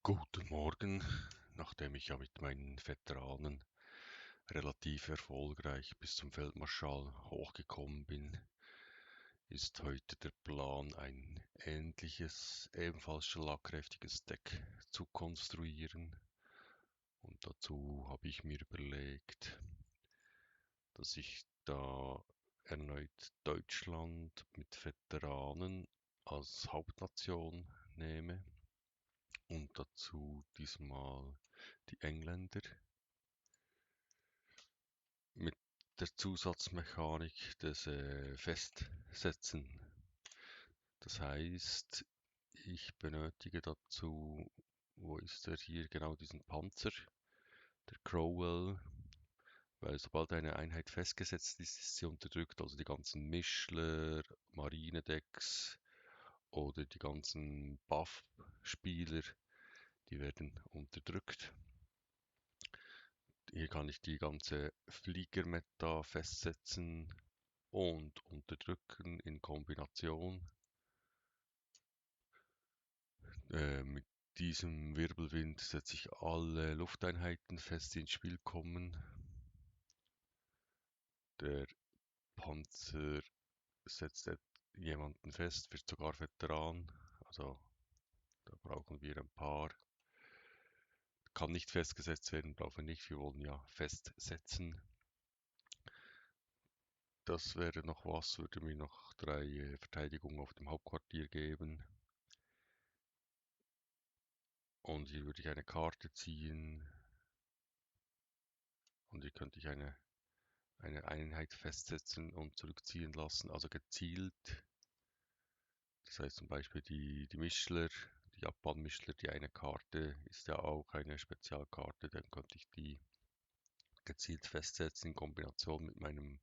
Guten Morgen. Nachdem ich ja mit meinen Veteranen relativ erfolgreich bis zum Feldmarschall hochgekommen bin, ist heute der Plan, ein ähnliches, ebenfalls schlagkräftiges Deck zu konstruieren. Und dazu habe ich mir überlegt, dass ich da erneut Deutschland mit Veteranen als Hauptnation nehme und dazu diesmal die Engländer mit der Zusatzmechanik des Festsetzen. Das heißt, ich benötige dazu, wo ist er hier, genau diesen Panzer, der Crowell, weil sobald eine Einheit festgesetzt ist, ist sie unterdrückt, also die ganzen Mischler, Marinedecks oder die ganzen Buff-Spieler, die werden unterdrückt. Hier kann ich die ganze Fliegermeta festsetzen und unterdrücken in Kombination. Mit diesem Wirbelwind setze ich alle Lufteinheiten fest, die ins Spiel kommen. Der Panzer setzt jemanden fest, wird sogar Veteran. Also da brauchen wir ein paar. Kann nicht festgesetzt werden, brauchen wir nicht. Wir wollen ja festsetzen. Das wäre noch was, würde mir noch 3 Verteidigungen auf dem Hauptquartier geben. Und hier würde ich eine Karte ziehen. Und hier könnte ich eine Einheit festsetzen und zurückziehen lassen, also gezielt. Das heißt zum Beispiel die Mischler, die Japan-Mischler, die eine Karte ist ja auch eine Spezialkarte, dann könnte ich die gezielt festsetzen in Kombination mit meinem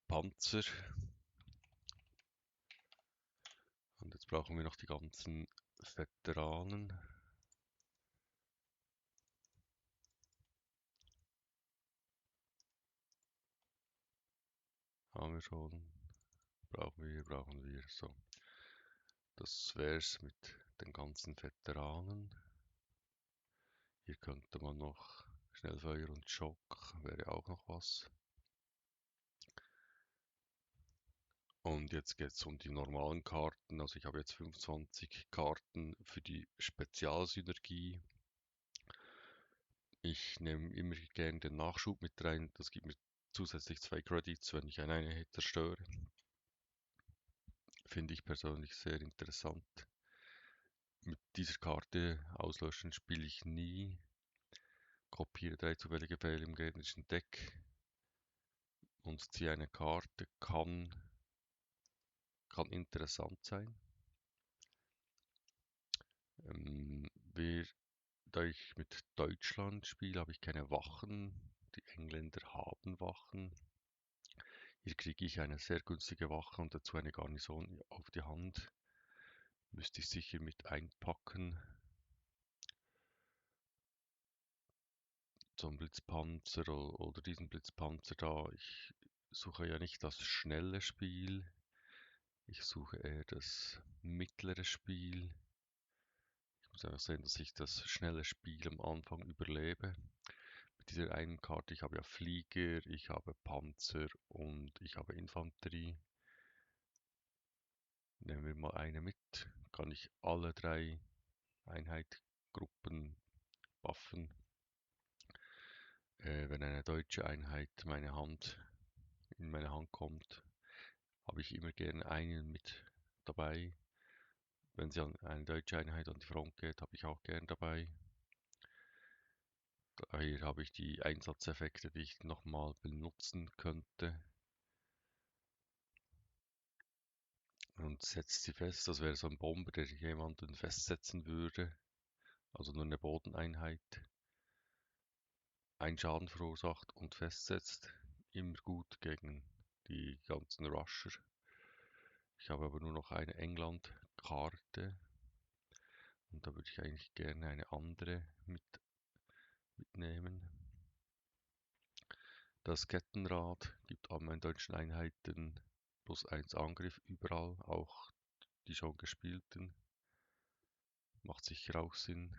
Panzer. Und jetzt brauchen wir noch die ganzen Veteranen. Haben wir schon. Brauchen wir. So. Das wär's mit den ganzen Veteranen. Hier könnte man noch Schnellfeuer und Schock, wäre auch noch was. Und jetzt geht es um die normalen Karten. Also ich habe jetzt 25 Karten für die Spezialsynergie. Ich nehme immer gerne den Nachschub mit rein. Das gibt mir zusätzlich 2 Credits, wenn ich eine Einheit zerstöre. Finde ich persönlich sehr interessant. Mit dieser Karte auslöschen spiele ich nie. Kopiere 3 zufällige Pfeile im gegnerischen Deck und ziehe eine Karte. Kann interessant sein. Wir Da ich mit Deutschland spiele, habe ich keine Wachen. Die Engländer haben Wachen. Hier kriege ich eine sehr günstige Wache und dazu eine Garnison auf die Hand. Müsste ich sicher mit einpacken. So ein Blitzpanzer oder diesen Blitzpanzer da. Ich suche ja nicht das schnelle Spiel. Ich suche eher das mittlere Spiel. Ich muss einfach sehen, dass ich das schnelle Spiel am Anfang überlebe. Mit dieser einen Karte, ich habe ja Flieger, ich habe Panzer und ich habe Infanterie. Nehmen wir mal eine mit, kann ich alle 3 Einheitgruppen buffen. Wenn eine deutsche Einheit in meine Hand kommt, habe ich immer gerne einen mit dabei. Wenn sie an eine deutsche Einheit an die Front geht, habe ich auch gern dabei. Hier habe ich die Einsatzeffekte, die ich nochmal benutzen könnte. Und setzt sie fest. Das wäre so ein Bomber, der jemanden festsetzen würde. Also nur eine Bodeneinheit. Einen Schaden verursacht und festsetzt. Immer gut gegen die ganzen Rusher. Ich habe aber nur noch eine England-Karte. Und da würde ich eigentlich gerne eine andere mitnehmen. Das Kettenrad gibt all meinen deutschen Einheiten +1 Angriff überall, auch die schon gespielten. Macht sicher auch Sinn.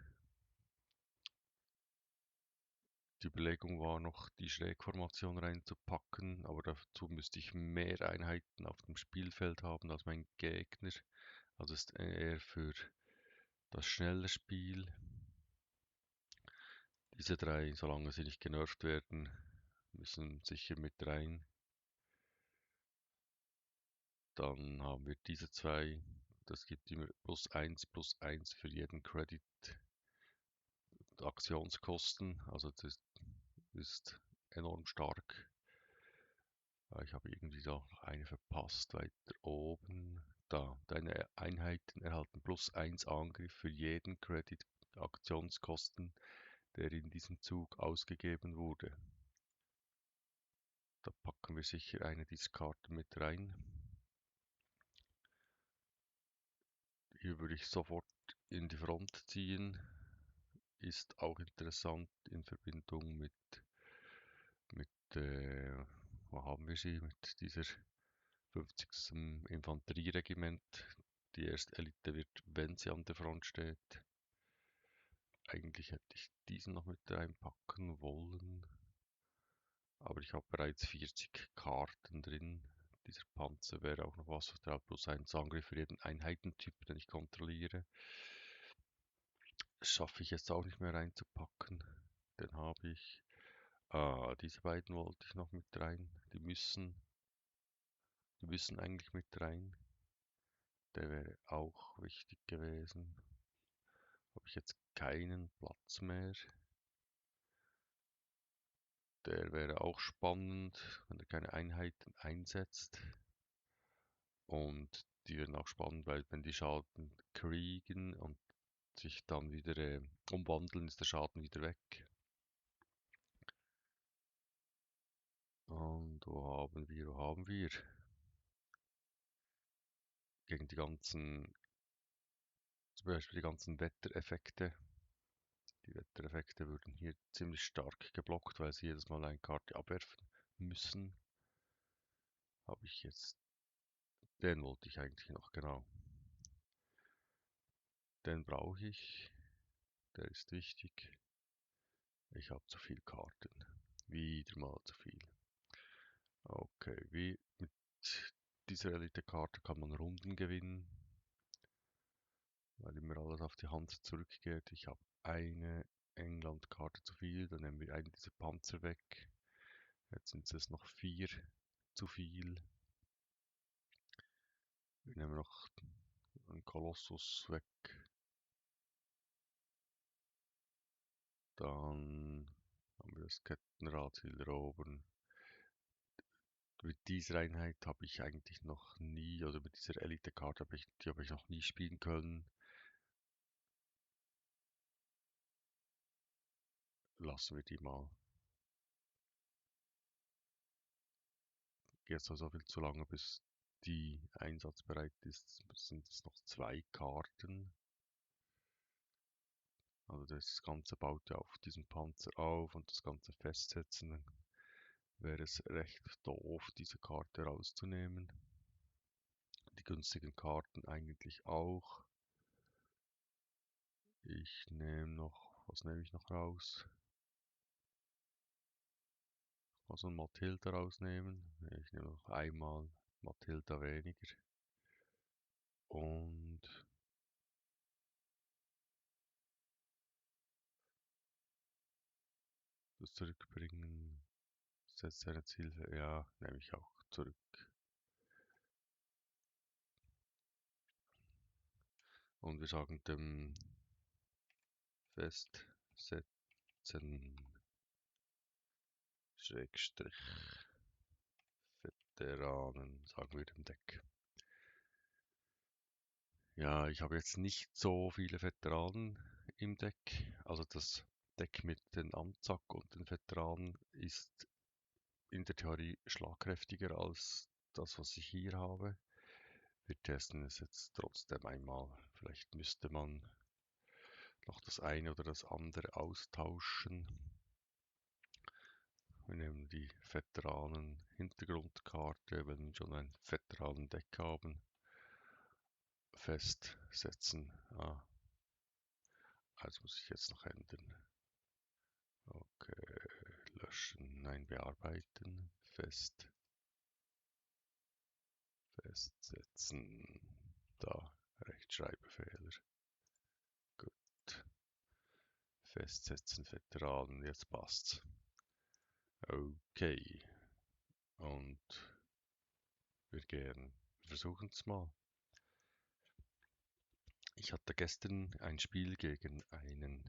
Die Überlegung war noch, die Schrägformation reinzupacken, aber dazu müsste ich mehr Einheiten auf dem Spielfeld haben als mein Gegner. Also ist eher für das schnelle Spiel. Diese drei, solange sie nicht genervt werden, müssen sicher mit rein. Dann haben wir diese zwei. Das gibt immer plus eins für jeden Credit Aktionskosten. Also das ist enorm stark. Ich habe irgendwie da eine verpasst, weiter oben. Da, deine Einheiten erhalten plus eins Angriff für jeden Credit Aktionskosten, der in diesem Zug ausgegeben wurde. Da packen wir sicher eine dieser Karten mit rein. Hier würde ich sofort in die Front ziehen. Ist auch interessant in Verbindung mit wo haben wir sie? Mit dieser 50. Infanterieregiment. Die erste Elite wird, wenn sie an der Front steht. Eigentlich hätte ich diesen noch mit reinpacken wollen. Aber ich habe bereits 40 Karten drin. Dieser Panzer wäre auch noch was drauf, plus ein Angriff für jeden Einheitentyp, den ich kontrolliere. Das schaffe ich jetzt auch nicht mehr reinzupacken. Den habe ich. Diese beiden wollte ich noch mit rein. Die müssen eigentlich mit rein. Der wäre auch wichtig gewesen. Habe ich jetzt keinen Platz mehr. Der wäre auch spannend, wenn er keine Einheiten einsetzt. Und die werden auch spannend, weil wenn die Schaden kriegen und sich dann wieder umwandeln, ist der Schaden wieder weg. Und wo haben wir? Gegen zum Beispiel die ganzen Wettereffekte. Die Wettereffekte würden hier ziemlich stark geblockt, weil sie jedes Mal eine Karte abwerfen müssen. Habe ich jetzt, den wollte ich eigentlich noch, genau. Den brauche ich, der ist wichtig. Ich habe zu viele Karten. Wieder mal zu viel. Okay, wie mit dieser Elite-Karte kann man Runden gewinnen, weil immer alles auf die Hand zurückgeht. Ich habe eine England-Karte zu viel, dann nehmen wir einen dieser Panzer weg. Jetzt sind es noch 4 zu viel. Wir nehmen noch einen Kolossus weg. Dann haben wir das Kettenradziel erobern. Mit dieser Einheit habe ich eigentlich noch nie, oder mit dieser Elite-Karte die habe ich noch nie spielen können. Lassen wir die mal. Geht so viel zu lange, bis die einsatzbereit ist. Sind es noch 2 Karten. Also das Ganze baut ja auf diesem Panzer auf und das Ganze festsetzen. Dann wäre es recht doof, diese Karte rauszunehmen. Die günstigen Karten eigentlich auch. Was nehme ich noch raus? Also ein Matilda rausnehmen. Ich nehme noch einmal Matilda weniger. Und das Zurückbringen setzt seine Ziele. Ja, nehme ich auch zurück. Und wir sagen dem Festsetzen Schrägstrich Veteranen, sagen wir dem Deck. Ja, ich habe jetzt nicht so viele Veteranen im Deck. Also das Deck mit den Anzack und den Veteranen ist in der Theorie schlagkräftiger als das, was ich hier habe. Wir testen es jetzt trotzdem einmal. Vielleicht müsste man noch das eine oder das andere austauschen. Wir nehmen die Veteranen-Hintergrundkarte, wenn wir schon ein Veteranen-Deck haben. Festsetzen. das muss ich jetzt noch ändern. Okay, löschen, nein, bearbeiten, festsetzen. Da, Rechtschreibfehler. Gut. Festsetzen, Veteranen, jetzt passt's. Okay. Und wir versuchen es mal. Ich hatte gestern ein Spiel gegen einen,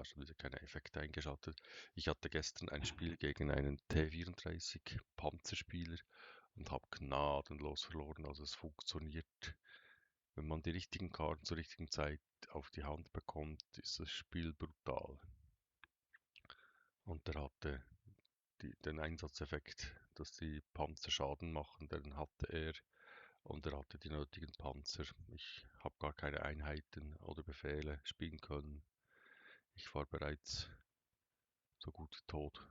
schon wieder keine Effekte eingeschaltet. Ich hatte gestern ein Spiel gegen einen T34 Panzerspieler und habe gnadenlos verloren. Also es funktioniert, wenn man die richtigen Karten zur richtigen Zeit auf die Hand bekommt, ist das Spiel brutal. Und er hatte den Einsatzeffekt, dass die Panzer Schaden machen, den hatte er und er hatte die nötigen Panzer. Ich habe gar keine Einheiten oder Befehle spielen können. Ich war bereits so gut wie tot.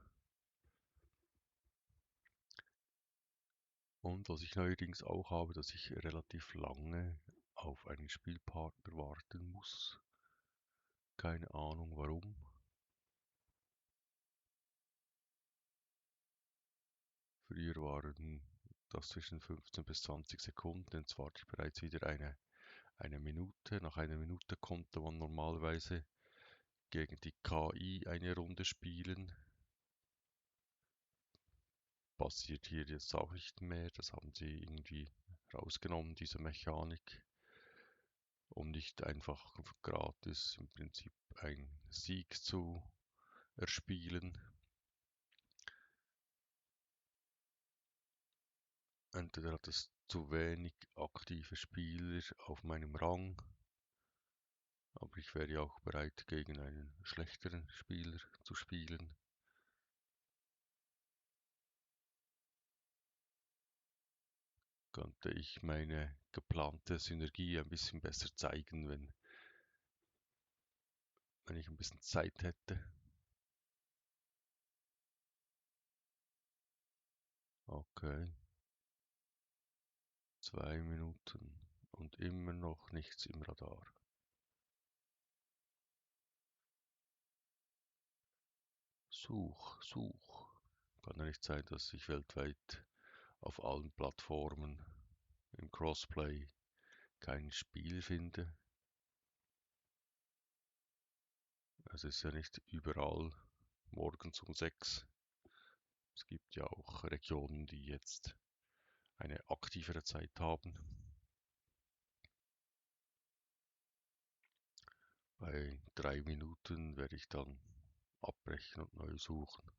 Und was ich neuerdings auch habe, dass ich relativ lange auf einen Spielpartner warten muss. Keine Ahnung warum. Früher waren das zwischen 15 bis 20 Sekunden, jetzt warte ich bereits wieder eine Minute. Nach einer Minute konnte man normalerweise gegen die KI eine Runde spielen. Passiert hier jetzt auch nicht mehr. Das haben sie irgendwie rausgenommen, diese Mechanik, um nicht einfach gratis im Prinzip einen Sieg zu erspielen. Entweder hat es zu wenig aktive Spieler auf meinem Rang, aber ich wäre ja auch bereit, gegen einen schlechteren Spieler zu spielen. Könnte ich meine geplante Synergie ein bisschen besser zeigen, wenn ich ein bisschen Zeit hätte. Okay, 2 Minuten und immer noch nichts im Radar. Such. Kann ja nicht sein, dass ich weltweit auf allen Plattformen im Crossplay kein Spiel finde. Es ist ja nicht überall morgens um 6. Es gibt ja auch Regionen, die jetzt eine aktivere Zeit haben. Bei 3 Minuten werde ich dann abbrechen und neu suchen.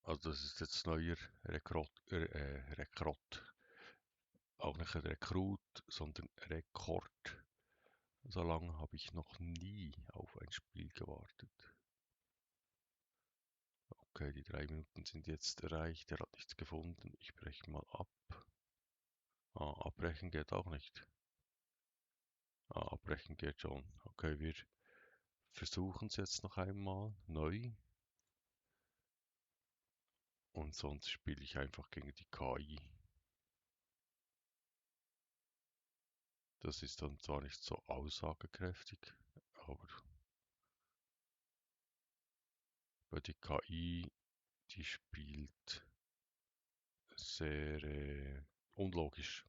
Also das ist jetzt neuer Rekrut. Auch nicht ein Rekrut, sondern Rekord. So lange habe ich noch nie auf ein Spiel gewartet. Okay, die 3 Minuten sind jetzt erreicht. Er hat nichts gefunden. Ich breche mal ab. Abbrechen geht auch nicht. Abbrechen geht schon. Okay, wir versuchen es jetzt noch einmal neu. Und sonst spiele ich einfach gegen die KI. Das ist dann zwar nicht so aussagekräftig, aber bei die KI, die spielt sehr unlogisch.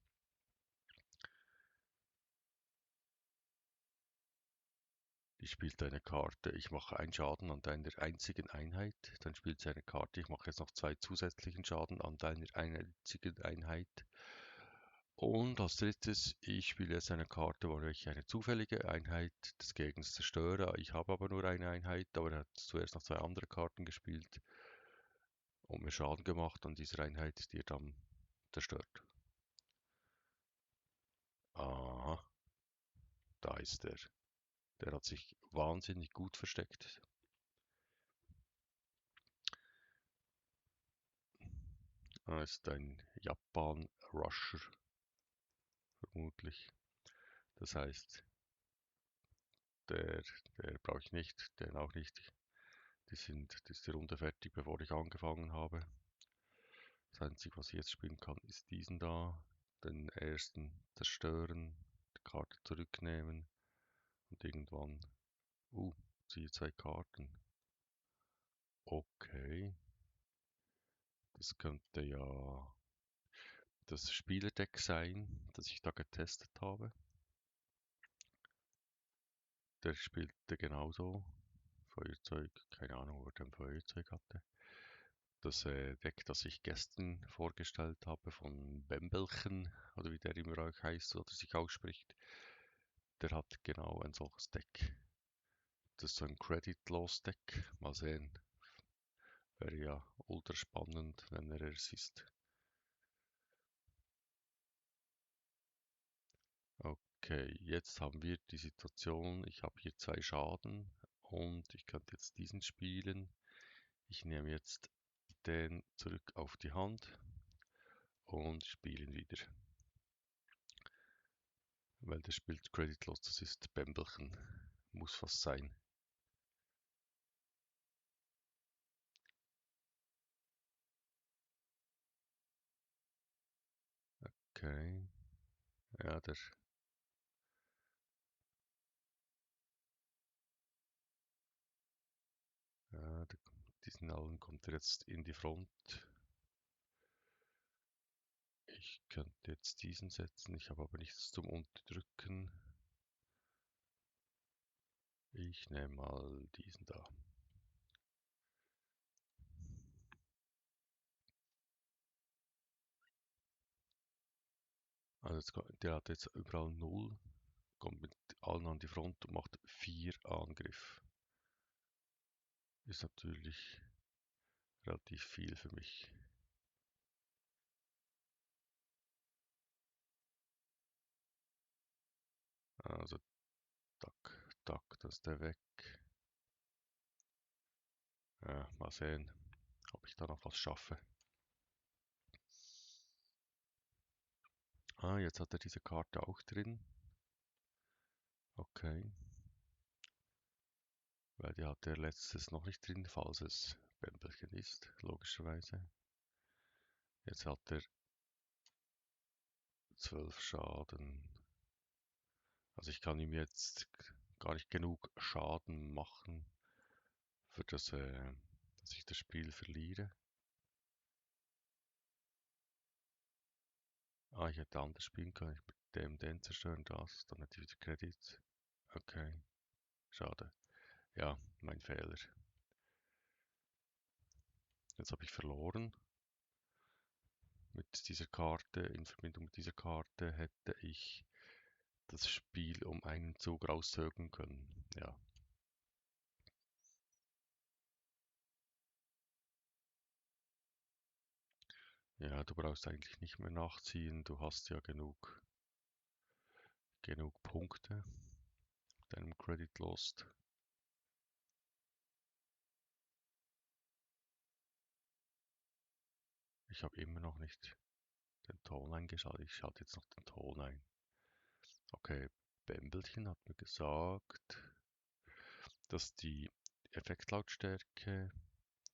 Die spielt eine Karte, ich mache einen Schaden an deiner einzigen Einheit, dann spielt sie eine Karte, ich mache jetzt noch 2 zusätzlichen Schaden an deiner einzigen Einheit. Und als drittes, ich spiele jetzt eine Karte, wo ich eine zufällige Einheit des Gegners zerstöre. Ich habe aber nur eine Einheit, aber er hat zuerst noch 2 andere Karten gespielt und mir Schaden gemacht an dieser Einheit, die er dann zerstört. Aha, da ist er. Der hat sich wahnsinnig gut versteckt. Er ist ein Japan-Rusher, vermutlich. Das heißt, der, der brauche ich nicht, den auch nicht. Die ist die Runde fertig, bevor ich angefangen habe. Das Einzige, was ich jetzt spielen kann, ist diesen da. Den ersten zerstören, die Karte zurücknehmen und irgendwann, ziehe 2 Karten. Okay, das könnte ja das Spielerdeck sein, das ich da getestet habe. Der spielte genauso. Feuerzeug, keine Ahnung, ob er ein Feuerzeug hatte. Das Deck, das ich gestern vorgestellt habe von Bembelchen, oder wie der immer auch heißt oder sich ausspricht, der hat genau ein solches Deck. Das ist so ein Credit-Loss-Deck. Mal sehen. Wäre ja ultra spannend, wenn er es ist. Okay, jetzt haben wir die Situation, ich habe hier 2 Schaden und ich könnte jetzt diesen spielen. Ich nehme jetzt den zurück auf die Hand und spiele ihn wieder. Weil der spielt Creditlos, das ist Bembelchen. Muss fast sein. Okay. Ja, diesen allen kommt er jetzt in die Front. Ich könnte jetzt diesen setzen, ich habe aber nichts zum Unterdrücken. Ich nehme mal diesen da. Also der hat jetzt überall 0, kommt mit allen an die Front und macht 4 Angriff. Ist natürlich relativ viel für mich. Also das ist der weg. Mal sehen, ob ich da noch was schaffe. Jetzt hat er diese Karte auch drin. Okay. Weil die hat er letztes noch nicht drin, falls es Bämbelchen ist, logischerweise. Jetzt hat er 12 Schaden. Also ich kann ihm jetzt gar nicht genug Schaden machen, für dass ich das Spiel verliere. Ich hätte anders spielen können. Ich mit dem den zerstören, das. Dann hätte ich wieder Kredit. Okay, schade. Ja, mein Fehler. Jetzt habe ich verloren. Mit dieser Karte, in Verbindung mit dieser Karte hätte ich das Spiel um einen Zug rauszögern können. Ja. Ja, du brauchst eigentlich nicht mehr nachziehen. Du hast ja genug Punkte mit deinem Credit Lost. Ich habe immer noch nicht den Ton eingeschaltet. Ich schalte jetzt noch den Ton ein. Okay, Bämbelchen hat mir gesagt, dass die Effektlautstärke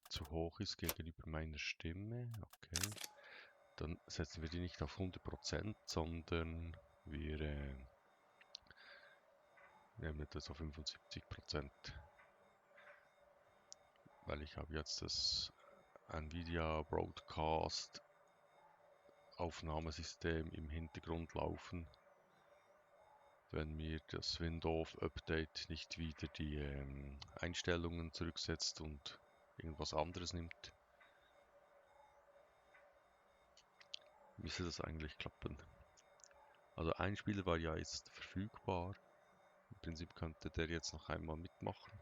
zu hoch ist gegenüber meiner Stimme. Okay, dann setzen wir die nicht auf 100%, sondern wir nehmen das auf 75%. Weil ich habe jetzt das Nvidia Broadcast Aufnahmesystem im Hintergrund laufen, wenn mir das Windows Update nicht wieder die Einstellungen zurücksetzt und irgendwas anderes nimmt, müsste das eigentlich klappen. Also ein Spieler war ja jetzt verfügbar. Im Prinzip könnte der jetzt noch einmal mitmachen.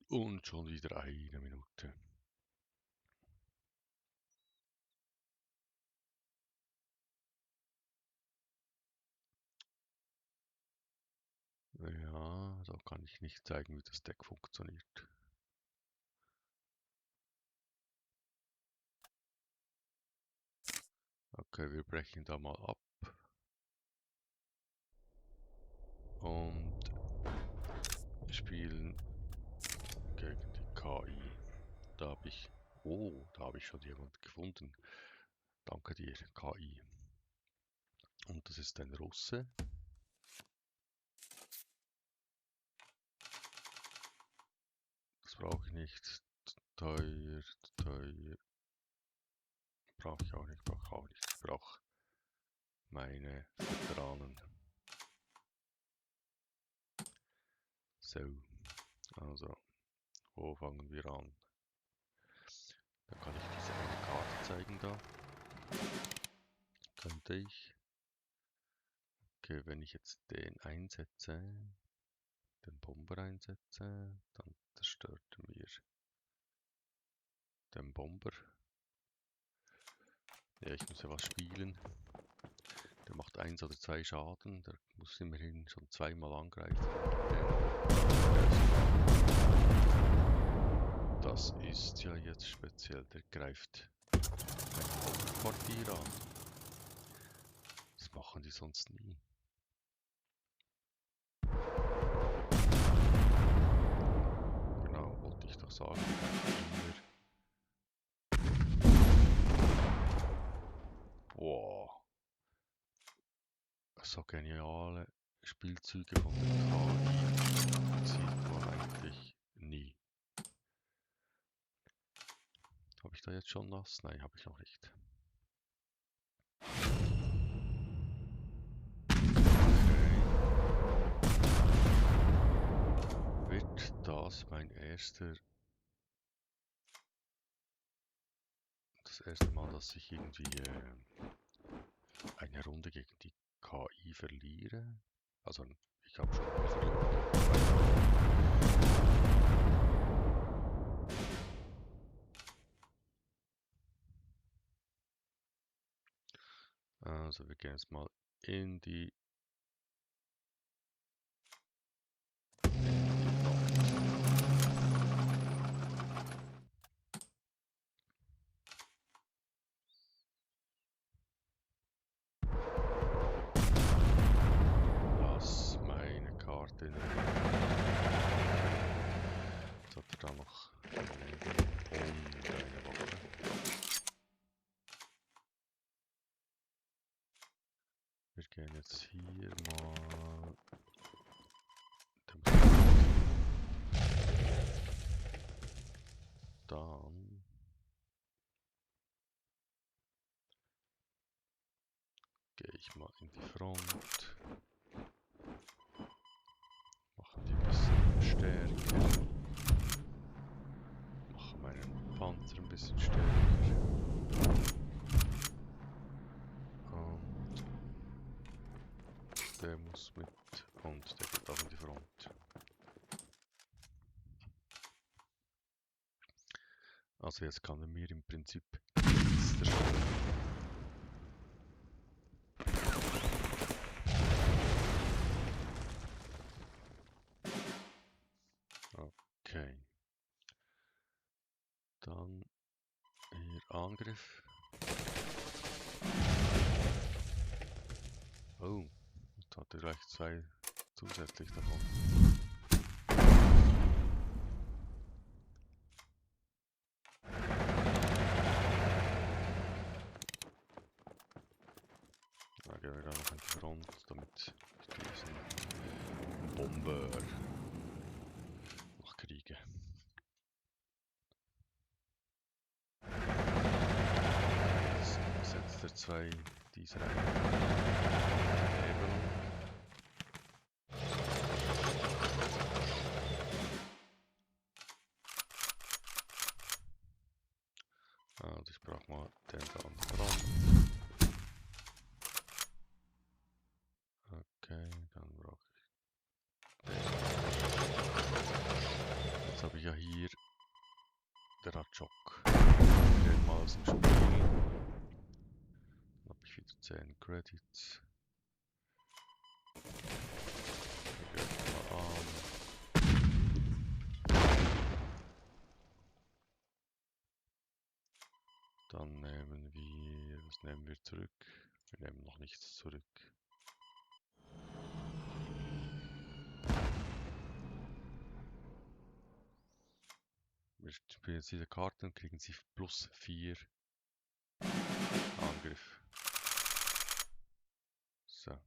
Und schon wieder eine Minute. Ja, da kann ich nicht zeigen, wie das Deck funktioniert. Okay, wir brechen da mal ab. Und spielen gegen die KI. Da habe ich... Oh, da habe ich schon jemanden gefunden. Danke dir, KI. Und das ist ein Russe. Das brauche ich nicht. Teuer, teuer. Brauche ich auch nicht, brauche ich auch nicht. Ich brauche meine Veteranen. So, also, wo fangen wir an? Dann kann ich diese eine Karte zeigen da. Könnte ich. Okay, wenn ich jetzt den einsetze, den Bomber einsetze, dann zerstört er mir den Bomber. Ja, ich muss ja was spielen. Der macht 1 oder 2 Schaden, der muss immerhin schon zweimal angreifen. Das ist ja jetzt speziell, der greift ein Hauptquartier an. Das machen die sonst nie. Genau, wollte ich doch sagen. Wow. So geniale Spielzüge von der KI sieht man eigentlich nie. Habe ich da jetzt schon was? Nein, habe ich noch nicht. Okay. Wird das das erste Mal, dass ich irgendwie eine Runde gegen die KI verliere? Also ich habe schon mal verloren. Also wir gehen jetzt mal in die Lass meine Karte in Jetzt hat er da noch eine Woche. Wir gehen jetzt hier mal dann gehe ich mal in die Front, mache die ein bisschen stärker, mache meinen Panzer ein bisschen stärker und der muss mit und der geht auch in die Front. Also jetzt kann er mir im Prinzip nichts zerstören. Okay. Dann hier Angriff. Oh, jetzt hat er gleich 2 zusätzlich davon. Da gehen wir dann noch in die Front, damit ich diesen Bomber noch kriege. Jetzt setzt er 2 dieser ein. Also ich brauche mal den da an der Front. Okay, dann brauche ich den. Jetzt habe ich ja hier der Ratschok. Den mal aus dem Spiel. Dann habe ich wieder 10 Credits. Wir gehen mal an. Dann nehmen wir das nehmen wir zurück. Wir nehmen noch nichts zurück. Wir spielen jetzt diese Karte und kriegen sie +4 Angriff. So.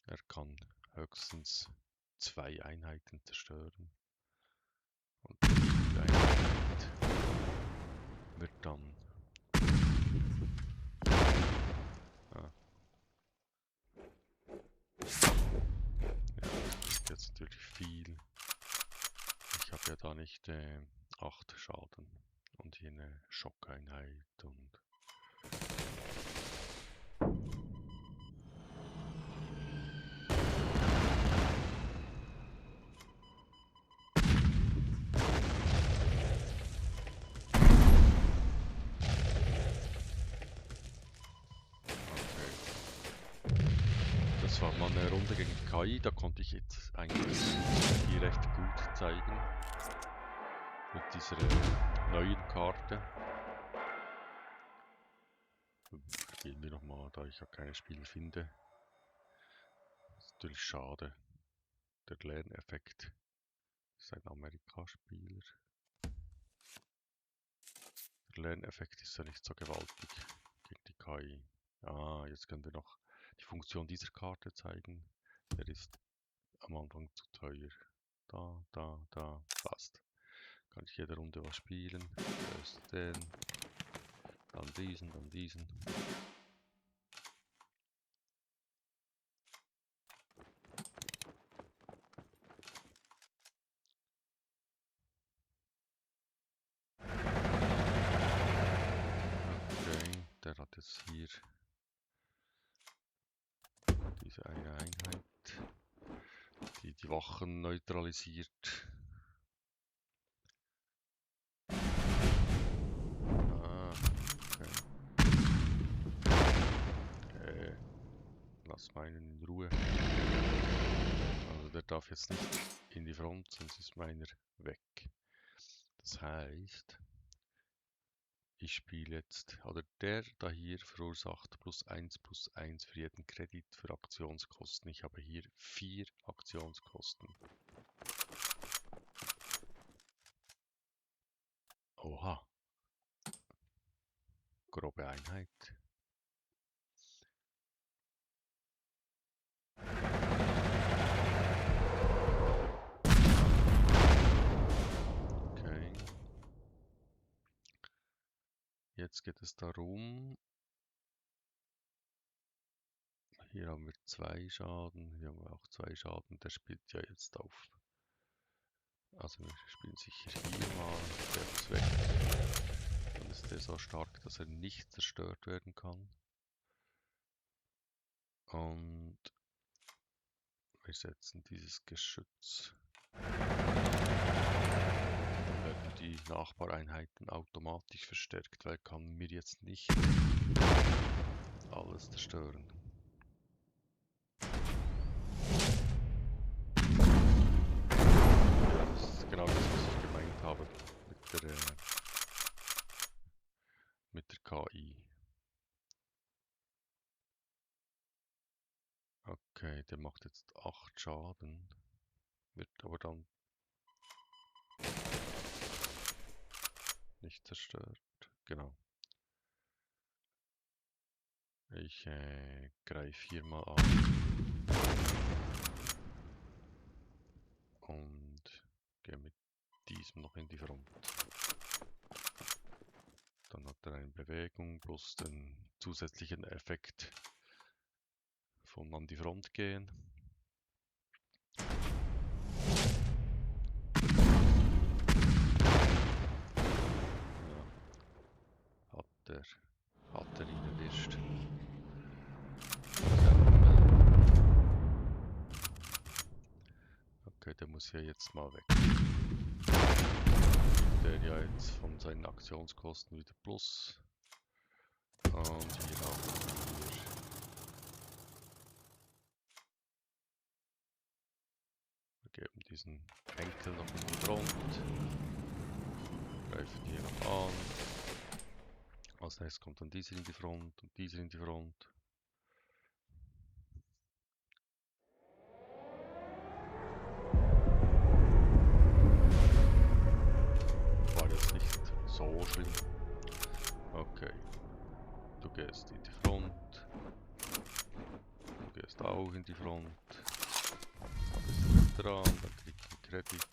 Er kann höchstens 2 Einheiten zerstören. Und die Einheit wird dann... Ah. Ja, das ist jetzt natürlich viel. Ich habe ja da nicht 8 Schaden. Und hier eine Schockeinheit und... Das war mal eine Runde gegen KI, da konnte ich jetzt eigentlich hier recht gut zeigen. Mit dieser neuen Karte. Gehen wir nochmal, da ich ja keine Spieler finde. Das ist natürlich schade. Der Lerneffekt ist ein Amerikaspieler. Der Lerneffekt ist ja nicht so gewaltig gegen die KI. Ah, jetzt können wir noch die Funktion dieser Karte zeigen. Der ist am Anfang zu teuer. Da, passt. Kann ich jede Runde was spielen. Erst den, dann diesen, dann diesen. Okay, der hat jetzt hier diese eine Einheit, die die Wachen neutralisiert. Ah, okay. Lass meinen in Ruhe. Also der darf jetzt nicht in die Front, sonst ist meiner weg. Das heißt, ich spiele jetzt, oder der da hier verursacht +1/+1 für jeden Kredit für Aktionskosten. Ich habe hier 4 Aktionskosten. Oha. Grobe Einheit. Okay. Jetzt geht es darum, hier haben wir 2 Schaden, hier haben wir auch 2 Schaden, der spielt ja jetzt auf. Also wir spielen sicher hier mal, der ist weg. Dann ist der so stark, dass er nicht zerstört werden kann. Und wir setzen dieses Geschütz. Dann werden die Nachbareinheiten automatisch verstärkt, weil kann mir jetzt nicht alles zerstören. Das ist genau das, was ich gemeint habe mit der KI. Okay, der macht jetzt 8 Schaden, wird aber dann nicht zerstört. Genau. Ich greife hier mal an und gehe mit diesem noch in die Front. Dann hat er eine Bewegung plus den zusätzlichen Effekt von an die Front gehen. Ja, hat er ihn erwischt. Okay, der muss ja jetzt mal weg. Der ja jetzt von seinen Aktionskosten wieder plus. Und hier haben wir geben diesen Henkel noch in die Front. Greifen hier noch an. Als nächstes kommt dann dieser in die Front und dieser in die Front. War jetzt nicht so schlimm. Okay. Du gehst in die Front. Du gehst auch in die Front. Du bist dran, dann krieg ich einen Kredit.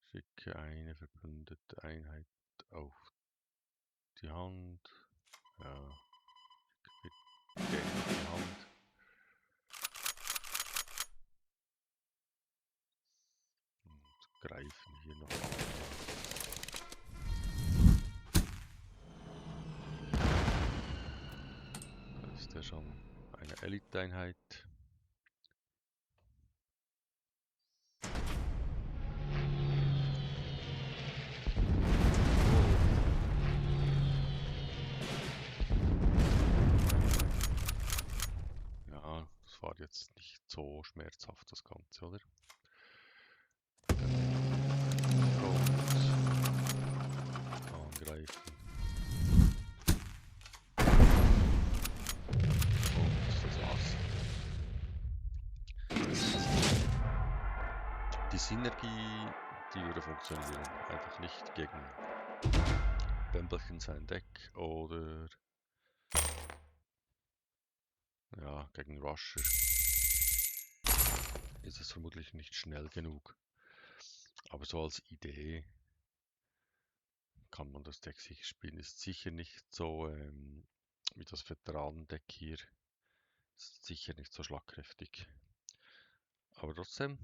Schicke eine verbündete Einheit auf die Hand. Ja, schicke auf die Hand. Und greifen hier noch an. Da ist ja schon eine Elite-Einheit. Ja, das war jetzt nicht so schmerzhaft, das Ganze, oder? Angreifen. Und das war's. Die Synergie, die würde funktionieren. Einfach nicht gegen Bämbelchen sein Deck oder ja, gegen Rusher ist es vermutlich nicht schnell genug. Aber so als Idee kann man das Deck sicher spielen. Ist sicher nicht so wie das Veteranendeck hier. Ist sicher nicht so schlagkräftig. Aber trotzdem,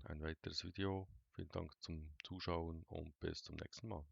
ein weiteres Video. Vielen Dank zum Zuschauen und bis zum nächsten Mal.